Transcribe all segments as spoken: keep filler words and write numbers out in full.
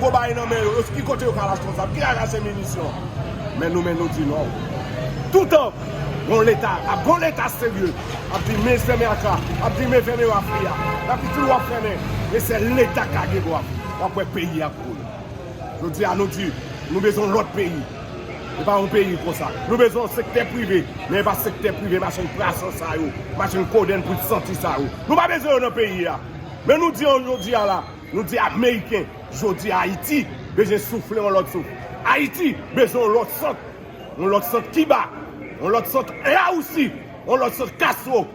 gwo bagay nan men yo, yo ki kote yo ka al achte yon zam, ki ka al achte minisyon. Men nou menm nou di non. Toutan gon Leta, ap gon Leta serye, ap di men fèmen Akra, ap di men fèmen Wafriya, ap di tout Wafriya, men se Leta k ka gen dwa. W ap wè peyi ap koule. Jodi a nou di, nou bezwen yon lòt peyi. E pa yon peyi konsa. Nou bezwen yon sektè prive, men e pa sektè prive machin prason sa yo, machin kodenn pou santi sa yo. Nou pa bezwen yo nan peyi a. Men nou di yo jodi a la, nou di Ameriken, jodi a Ayiti bezwen soufle yon lòt souf. Ayiti bezwen yon lòt sant. Yon lòt sant Kiba, yon lòt sant Lawousi, yon lòt sant Kastwo.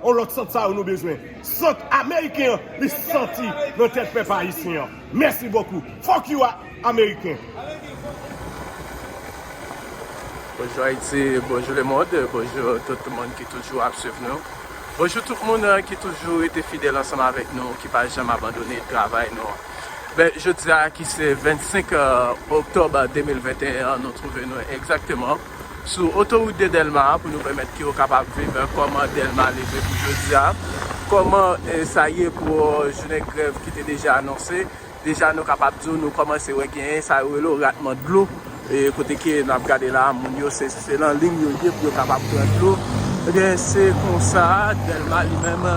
On lòt sant sa yo nou bezwen. Sant ameriken an, li santi nan tèt pèp ayisyen an. Mèsi bokou. Fuck you, a-, ameriken. Bonjou Ayiti, bonjou lemonn, bonjou tout moun ki toujou ap swiv nou. Bonjou tout moun, eh, ki toujou rete fidèl ansanm avèk nou, ki pa janm abandone travay nou an. Ben, jodi a ki se vennsenk, eh, oktòb de mil venteyen an, nou twouve nou egzakteman sou otowout de Dèlma pou nou pèmèt ke yo kapab viv, eh, kòman Dèlma leve pou jodi a, kòman, eh, sa ye pou, eh, jounen grèv ki te deja anonse. Deja nou kapab di w nou kòmanse wè genyen sa yo rele ratman dlo, eh, kote ke n ap gade la, moun yo se, se nan liy yo ye pou yo kapab pran dlo. Ebyen, se konsa, Dèlma li menm,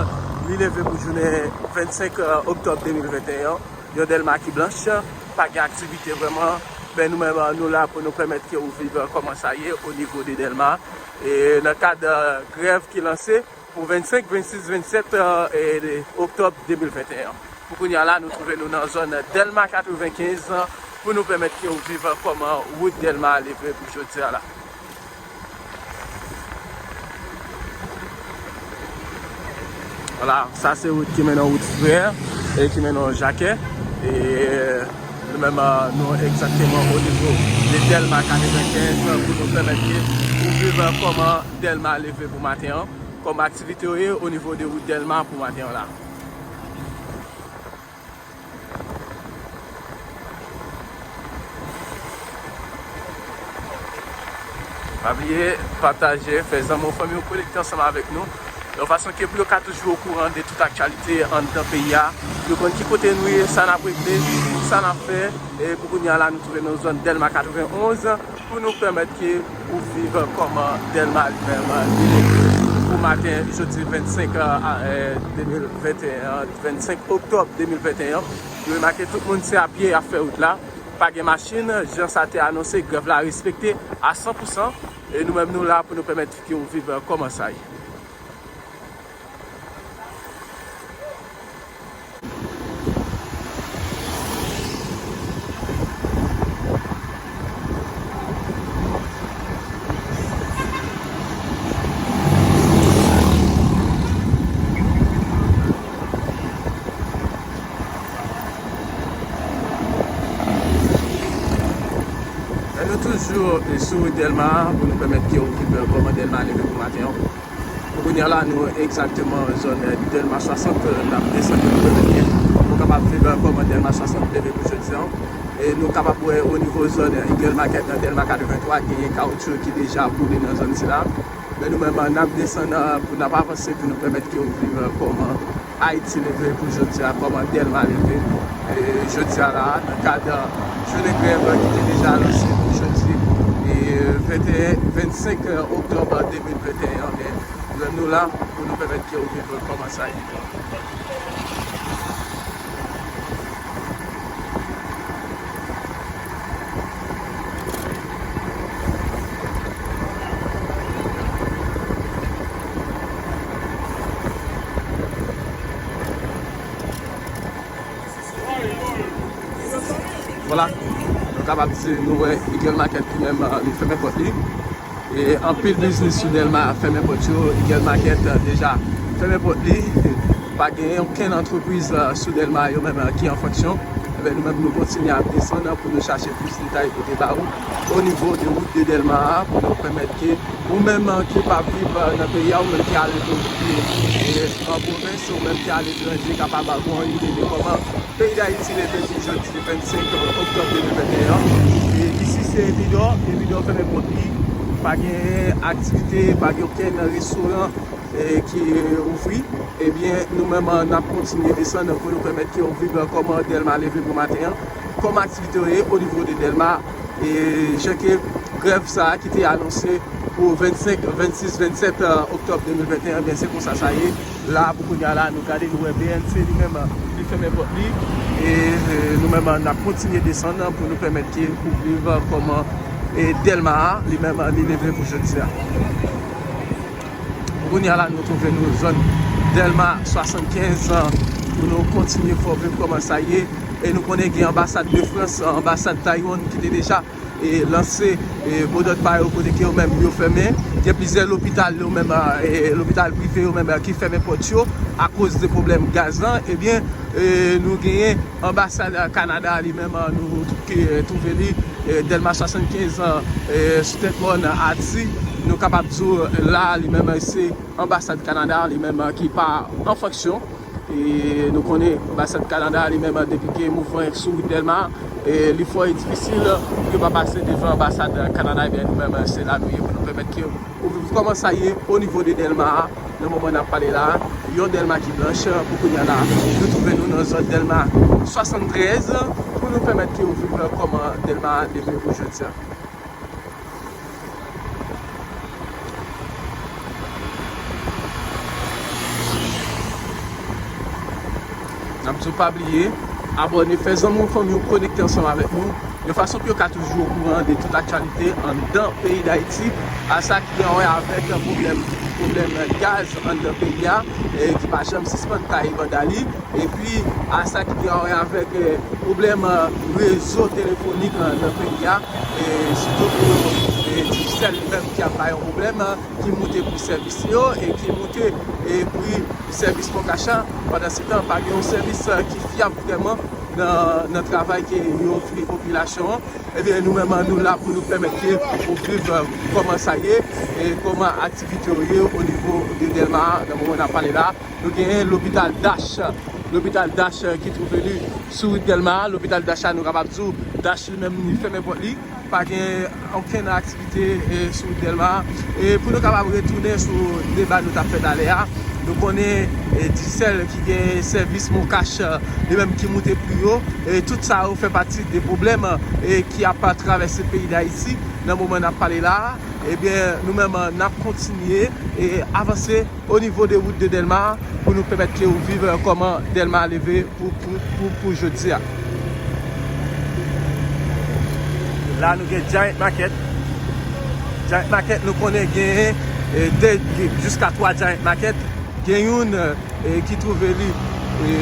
li leve pou jounen vennsenk, eh, oktòb de mil venteyen an. Yon Dèlma ki blanch, pa gen aktivite vrèman, men nou menm, nou la pou nou pèmèt ke ou viv kòman sa ye o nivo de Dèlma. E nan kad, eh, grèv ki lanse pou vennsenk, vennsis, vennsèt, eh, e oktòb de mil venteyen an. Pou kounye a la, nou twouve nou nan zòn Dèlma katrevenkenz pou nou pèmèt ke ou viv kòman wout Dèlma leve pou jodi a la. Vwala, sa se wout ki mennen wout Frè e ki mennen Jakè. E nou menm, eh, nou egzakteman o nivo de Dèlma katrevenkenz pou nou pèmèt ke ou viv kòman Dèlma leve pou maten an, kòman aktivite yo ye o nivo de wout Dèlma pou maten an la. Pa bliye pataje, fè zanmi w, fanmi w konekte ansanm avèk nou, yon fason ke pou yo ka toujou okouran de tout aktyalite anndan peyi a, yo konn ki kote nou ye, sa n ap regle, sa n ap fè. E pou kounye a la, nou twouve nou zòn Dèlma katrevenonz, pou nou pèmèt ke ou viv kòman Dèlma li menm li leve pou maten jodi vennsenk, eh, de mil venteyen an, vennsenk oktòb de mil venteyen an. Nou remake tout moun se a pye y ap fè wout la. Pa gen machin, jan sa te anonse, grèv la respekte a san pou san, e nou menm nou la pou nou pèmèt ke ou viv kòman sa ye. E nou toujou, e, sou wout Dèlma pou nou pèmèt ke ou viv kòman Dèlma leve pou maten an. Pou kounye a la, nou egzakteman zòn, eh, Dèlma swasant, eh, n ap desann pou nou pèmèt ke nou kapab viv, eh, kòman Dèlma swasant leve pou jodi a. E nou kapab wè o nivo zòn, eh, Eagle Market nan Dèlma katreventwa, genyen kawotchou ki deja boule nan zòn sila. Men nou menm, n ap desann, eh, pou n ap avanse pou nou pèmèt ke ou viv, eh, kòman Ayiti leve pou jodi a, kòman Dèlma leve, eh, jodi a la, nan kad, eh, jounen grèv ki te deja lanse pou jodi, eh, venteyen, vennsenk oktòb de mil venteyen an, men nou la pou nou pèmèt ke ou viv kòman sa ye. Vwala, nou kapab di nou wè Eagle Market li menm, eh, li fèmen pòt li. E anpil biznis sou Dèlma fèmen pòt yo, Eagle Market, eh, deja fèmen pòt li. Pa gen okenn antrepriz, eh, sou Dèlma yo menm, eh, ki an fonksyon. Ebyen, nou menm, nou kontinye ap desann pou nou chache plis detay pou te ba ou o nivo de wout de Dèlma a, pou nou pèmèt ke ou menm, eh, ki pa viv, eh, nan peyi a, ou menm ki ale pou, eh, an pwovens, ou menm ki aletranje, kapab gen yon ide de kòman peyi Dayiti leve pou jodi vennsenk oktòb de mil venteyen an. E isi se Elidor, Elidor fèmen pòt li, pa gen aktivite, pa gen okenn restoran, e, ki ouvri. Ebyen, nou menm, n ap kontinye desann pou nou pèmèt ke ou viv kòman Dèlma leve pou maten an. kòman aktivite yo ye o nivo de Dèlma, e jan ke grèv sa a ki te anonse pou vennsenk, vennsis, vennsèt, e, oktòb de mil venteyen, ebyen, se konsa sa ye. La, pou kounye a la, nou gade, nou wè B N C li menm, li fèmen pòt li. E, e, nou menm, n ap kontinye desann pou nou pèmèt ke ou viv kòman, e, Dèlma a, li menm, li leve pou jodi a. Pou kounye a la, nou twouve nou zòn Dèlma swasannkenz, pou nou kontinye fè w viv kòman sa ye. E nou konnen gen anbasad de Frans, anbasad Taiwan ki te deja e, lanse, e, modòd pa yo kote ke yo menm yo fèmen. Gen plizyè lopital yo menm, e, lopital prive yo menm, e, ki fèmen pòt yo akoz de pwoblèm gaz lan. Ebyen, e, nou genyen anbasad, e, Kanada li menm, e, nou ki, e, twouve li, e, Dèlma swasannkenz, e, sou tèt mòn Ati. Nou kapab di w, e, la li menm, e, se anbasad Kanada li menm, e, ki pa an fonksyon. E nou konnen anbasad Kanada li menm, depi gen mouvman sou wout Dèlma, e li fò e difisil pou yo pa pase devan anbasad Kanada. Ebyen, nou menm, se la nou ye pou nou pèmèt ke ou viv kòman sa ye o nivo de Dèlma a. Nan moman n ap pale la, yon Dèlma ki blanch, pou kounye a la, nou twouve nou nan zòn Dèlma swasanntrèz, pou nou pèmèt ke ou viv kòman Dèlma a leve pou jodi a. N ap di w pa bliye abòne, fè zanmi w, fanmi w konekte ansanm avèk nou, yon fason pou yo ka toujou okouran de tout aktyalite anndan peyi Dayiti, a sa ki gen a wè avèk pwoblèm, pwoblèm gaz anndan peyi a, e ki pa janm sispann taye banda li. Epi, a sa ki gen a wè avèk, e, pwoblèm, e, rezo telefonik, e, nan peyi a, e, sitou pou, e, Digicel li menm ki ap bay yon pwoblèm, e, ki moute pri sèvis yo e ki moute, e, pri sèvis Moncash. Pandansetan, pa gen yon sèvis, e, ki fyab vrèman nan, nan travay ke yo ofri popilasyon an. Ebyen, nou menm, nou la pou nou pèmèt ke ou viv, e, kòman sa ye, e kòman aktivite yo ye o nivo de Dèlma a, nan moman n ap pale la. Nou genyen lopital Dash. Lopital Dash, e, ki twouve li sou wout Dèlma a. Lopital Dash la, nou kapab di w, Dash li menm, li fèmen pòt li. Pa gen okenn aktivite, e, sou wout Dèlma a. E pou nou kapab retounen sou deba nou t ap fè talè a, nou konnen, e, Digicel ki gen sèvis Moncash, e, li menm ki moute pri yo. E tout sa yo fè pati de pwoblèm, e, ki ap travèse peyi Dayiti nan moman n ap pale la a. Ebyen, nou menm, n ap kontinye, e, avanse o nivo de wout de Dèlma pou nou pèmèt ke ou viv, e, kòman Dèlma leve pou, pou, pou, pou jodi a. La, nou gen Giant Market. Giant Market, nou konnen genyen, e, de, de, jiska twa Giant Market. Gen youn, e, ki twouve li, e,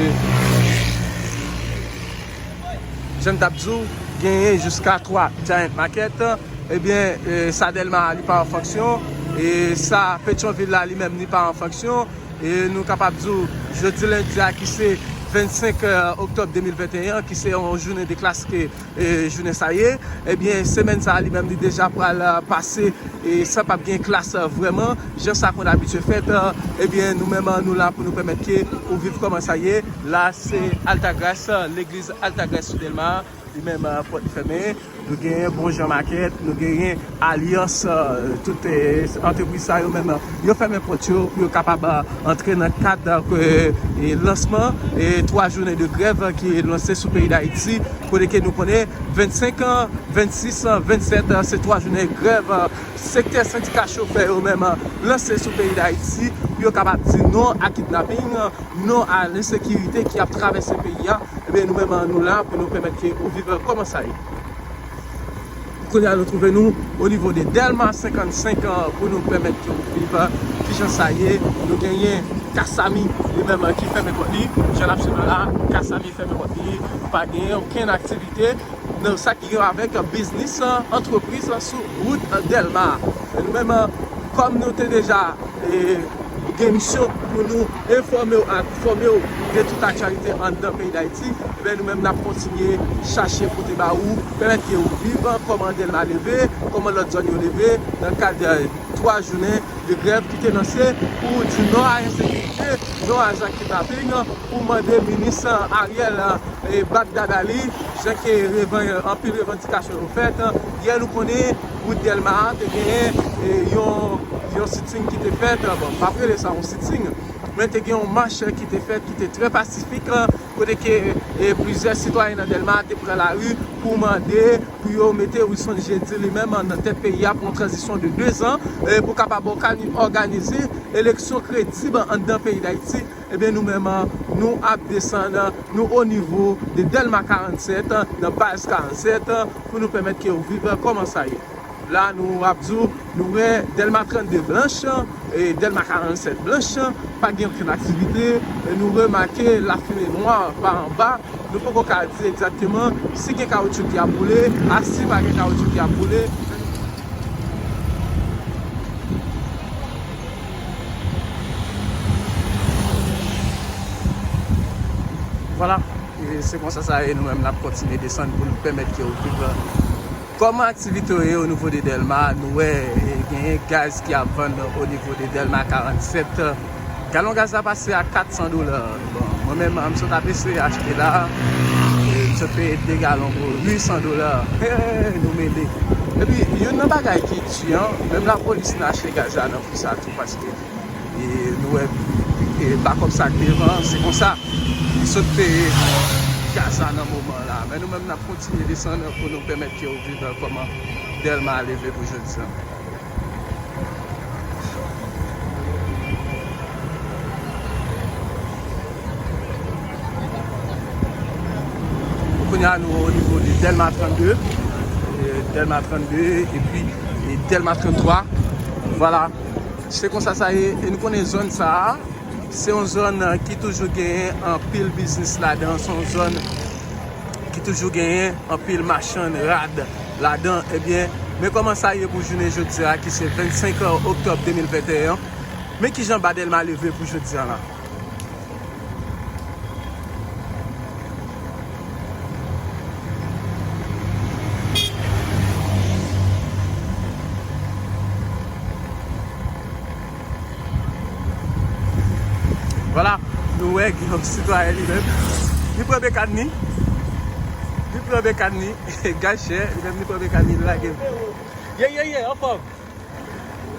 jan m t ap di w, genyen jiska twa Giant Market. Ebyen, e, sa Dèlma a, li pa an fonksyon. E sa Petyonvil la, li menm, li pa an fonksyon. E nou kapab di w, jodi lendi a, ki se vennsenk, e, oktòb de mil venteyen an, ki se yon jounen de klas ke, e, jounen sa ye, ebyen, semèn sa a, li menm, li deja pral, e, pase, e, san p ap gen klas, e, vrèman, jan sa konn abitye fèt, e, ebyen, nou menm, e, nou la pou nou pèmèt ke ou viv kòman sa ye. La, se Altagrace, e, legliz Altagrace sou Dèlma a. Li menm, e, pòt li fèmen. Nou genyen Bon Jan Market, nou genyen Alyans, e, tout, e, antrepriz sa yo menm, e, yo fèmen pòt yo pou yo kapab, e, antre nan kad, e, e, lansman, e, twa jounen de grèv, e, ki lanse sou peyi Dayiti, kote ke nou konnen vennsenk an, vennsis an, vennsèt an, se twa jounen grèv, e, sektè sendika chofè yo menm, e, lanse sou peyi Dayiti pou yo kapab di non a kidnaping, non a lensekirite ki ap travèse peyi a. Ebyen, nou menm, nou la pou nou pèmèt ke ou viv kòman sa ye. Kounye a, nou twouve nou o nivo de Dèlma senkannsenk, e, pou nou pèmèt ke ou viv, e, kijan sa ye. Nou genyen Kasami, li menm, e, ki fèmen pòt li. Jan n ap swiv la, Kasami fèmen pòt li. Pa genyen okenn aktivite nan sa ki gen avèk biznis, e, antrepriz, e, sou wout, e, Dèlma. Nou menm, e, kòm nou te deja, e, gen misyon pou nou enfòme w ak fòme w de tout aktyalite anndan peyi Dayiti, ebyen, nou menm, n ap kontinye chache pote ba ou, pèmèt ke ou viv kòman Dèlma leve, kòman lòt zòn yo leve, nan kad, e, twa jounen de grèv ki te lanse pou di non a ensekirite, non a zak kidnaping, pou mande minis Ariel, e, bat dada li, jan ke revan-, anpil revandikasyon yo fèt. Yè, nou konnen wout Dèlma a te genyen, e, yon, yon sitting ki te fèt. Bon, m p ap rele sa yon sitting. Men te gen yon mach ki te fèt, ki te trè pasifik, kote ke, e, plizyè sitwayen nan Dèlma te pran lari pou mande pou yo mete Wilson Jeudi li menm nan tèt peyi a pou yon tranzisyon de dezan, e, pou kapab òkani-, òganize eleksyon kredib anndan peyi Dayiti. Ebyen, nou menm, nou ap desann, nou o nivo de Dèlma karannsèt, nan baz karannsèt, pou nou pèmèt ke yo viv kòman sa ye. La, nou ap di w, nou wè Dèlma trannde blanch, e Dèlma karannsèt blanch, pa gen okenn aktivite, e nou remake lafimen nwa pa anba. Nou poko ka di egzakteman si gen kawotchou ki ap boule, a si pa gen kawotchou ki ap boule. Vwala, e se konsa sa ye, nou menm n ap kontinye desann pou nou pèmèt ke yo viv. Kòman aktivite yo ye o nivo de Dèlma? Nou wè, e, genyen gaz ki ap vann o nivo de Dèlma karannsèt. Galon gaz la pase a kat san dola. Bon, mwen menm, m sot ap eseye achte la. E, m sot peye de galon pou uit san dola. Hey, nou mele. Epi, youn nan bagay ki tiyan, menm lapolis n achte gaz la nan pri sa tou, paske, e, nou wè, e, bakòp sa k devan, se konsa. Li sot peye gaz la nan moman la. Men nou menm, n ap kontinye desann pou nou pèmèt ke yo viv kòman Dèlma leve pou jodi a. Kounye a, nou o nivo de Dèlma trannde, e, Dèlma trannde, epi, e, Dèlma tranntwa. Vwala, se konsa sa ye. E nou konnen zòn sa a, se yon zòn, e, ki toujou genyen anpil biznis ladan, se yon zòn ki toujou genyen anpil machann rad ladan. Ebyen, men kòman sa ye pou jounen jodi a, ki se vennsenk oktòb de mil venteyen. Men kijan Ba Dèlma leve pou jodi a la. Vwala, nou wè gen yon sitwayen li menm. Li pran bekàn li. Li pran bekàn li. Gad chè, li menm li pran bekàn li, li lage. Ye, ye, ye, anfòm.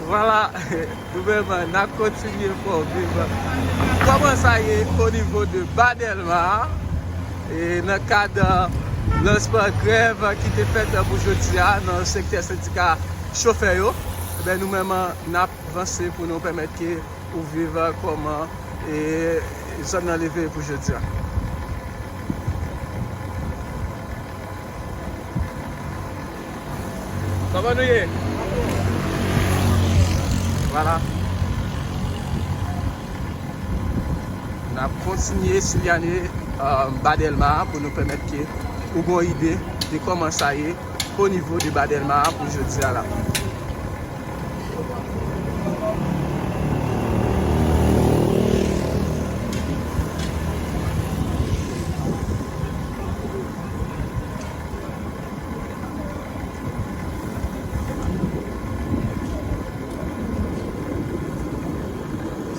Vwala, nou menm, n ap kontinye fè w viv kòman sa ye o nivo de Ba Dèlma, e nan kad lansman grèv ki te fèt pou jodi a nan sektè sendika chofè yo. Ebyen, nou menm, n ap vanse pou nou pèmèt ke ou viv kòman, e, zòn nan leve pou jodi a. Kòman nou ye? Vwala. N ap kontinye silyane, e, Ba Dèlma pou nou pèmèt ke ou gon ide de kòman sa ye o nivo de Ba Dèlma pou jodi a la.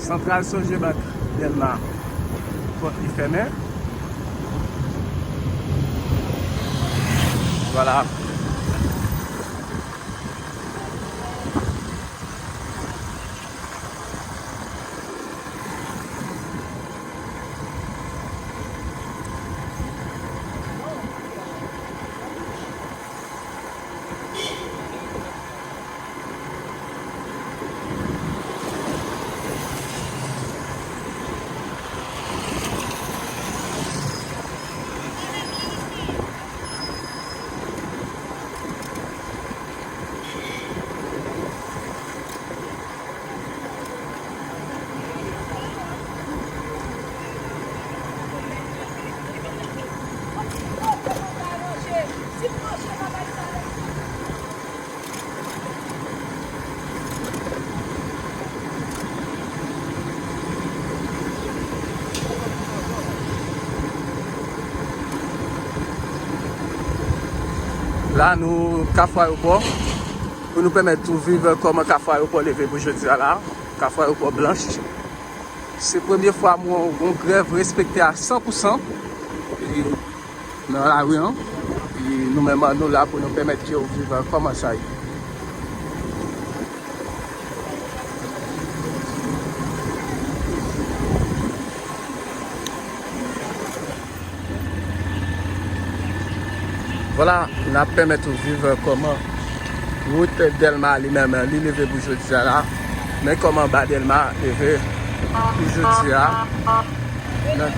Santral Sogebank Dèlma, pòt li fèmen. Vwala. La, nou Kafou Ayewopò, pou nou pèmèt ou viv kòman Kafou Ayewopò leve pou jodi a la. Kafou Ayewopò blanch. Se premye fwa m wè yon grèv respekte a san pou san. E nan lari an. E nou menm, nou la pou nou pèmèt ke yo viv kòman sa ye. Vwala, n ap pèmèt ou viv kòman wout Dèlma li menm li leve pou jodi a la. Men kòman ba Dèlma leve pou jodi a. Nan